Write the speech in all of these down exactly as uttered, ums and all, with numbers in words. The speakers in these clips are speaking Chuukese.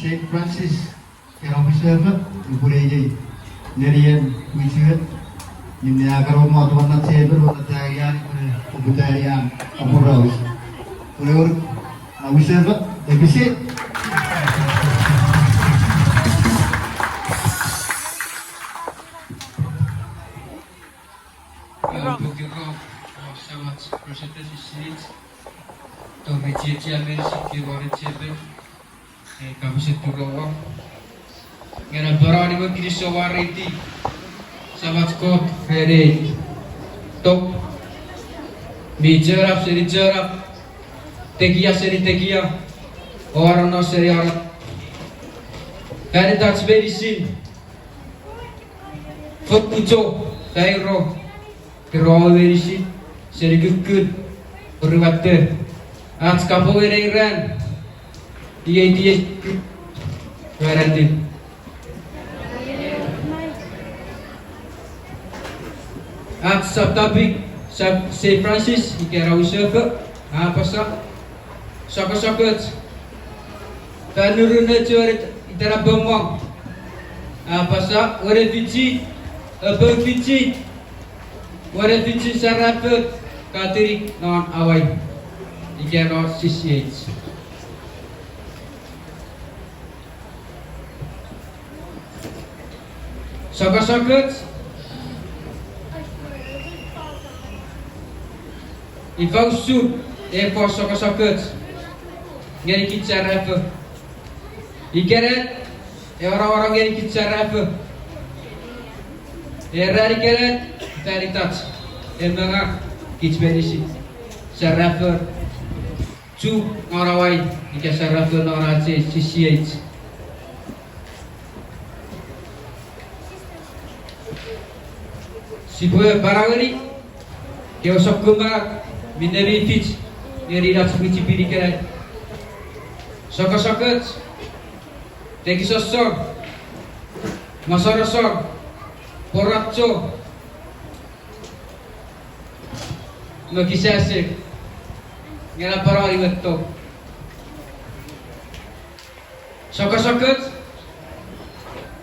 Saint Francis, kena pwisin epwe upwene iei nenien mwichefen, minne a kan mot won ach chapel won ach angang, upwene oputani an aporaus. Upwene wor a wisefa, episi. Pokiro, o samach President Isinich, tori chiechi a meinisin kewe won ach chapel, e kapasen turuwom. Nge napanaen ewe kinisou ua wareiti Samach Kot ren ei tok mi chonap seni chonap, tekia seni tekia, o anonno seni anonno. Fan itach meinisin, fokkun chok, fairo, kirowe meinisin seni kukkun, oruwatte, ach kapong ngeni ei ran, iei tiei ran atun. Ach sub-topic, sub-, Saint Francis, ika ena wisefo, a apasa, sokkosokoch, fan nurun ne chuen itanapan mwo, a apasa, wene fichi, epwe fichi, wene fichi sarafo, Katolik non Hawaii, ika non C C H. Sokkosokoch. Ifa usun epwe sokkosokoch ngeni kich sarafo? Ikenan, e warawaram ngeni kich sarafo. E ran ikenan, fan itach, e manga kich meinisin sarafo, Chuuk non Hawaii, ika sarafo non ach C C H. Sipwe manaueni kewe sokkun manau minne mi fich ngeni ach mwichefen ikenai. Sokkosokoch, tekison, mosonoson, pworacho, me kisasek, nge napanaen ewe tong. Sokkosokoch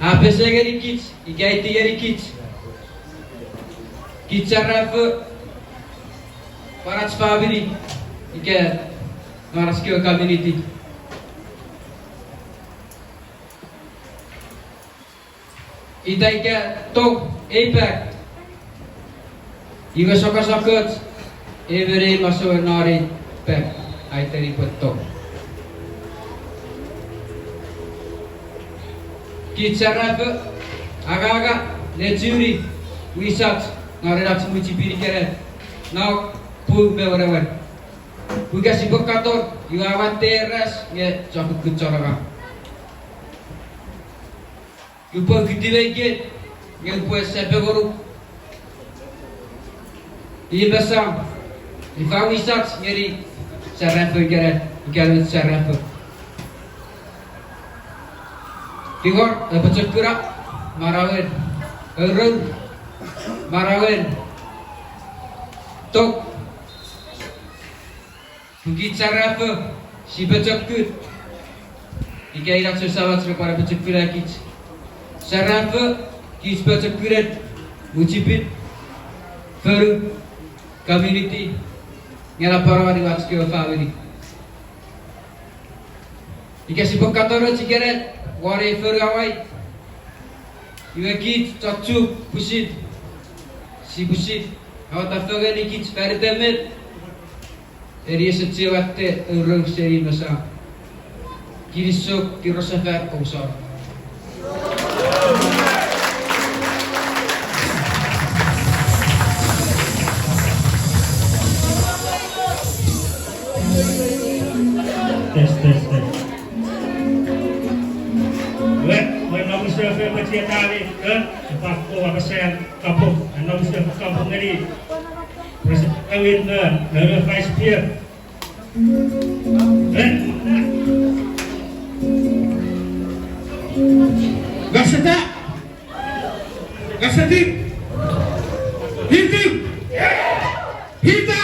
a pesei ngeni kich, ika aiti ngeni kich, kich sarafo, pwan ach famini, ika non ach kewe community. Ita ika tong ei pak, iwe sokkosokoch emon ei masouen non ei pak a iteni pwe tong. Kich sarafo, anganga ne churi wisach non ach mwichefen ikenai, non pung me wenewen. Pun ika sipwe katon, iwe a watte eras nge chokukkun chon angang. Upwe kutiw me iken, nge upwe sepe ngonuk. Iei mesan, ifa wisach ngeni sarafo ikenai, ikenan sarafo. Tingor, apochokuna manauen ourour, manauen tong. Pun kich sarafo, sipwe pochokun. Ika ina chok Samach repwe apochokuna kich. Sarafo, kich pochokunen mwichefen, fonu, community, nge napanaen ach kewe famini. Ika sipwe katonoch ikenai won ei fonu Hawaii, iwe kich chon Chuuk pwisin, sipwisin awata fengeni kich fan iten met, eni ese chiwen watte ourour seni mesan. Kinisou, kirosa fan, omusano. Test, test, test. Iwe, mwen nom usun fen pwe chietani, e, epwe ko apasa kapong, nom usun kapong ngeni President Kawin, e, e, Vice Chair. Ngaseta. Ngasetit. Hitu. Hita.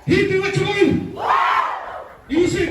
Hitu wachumon. Isi.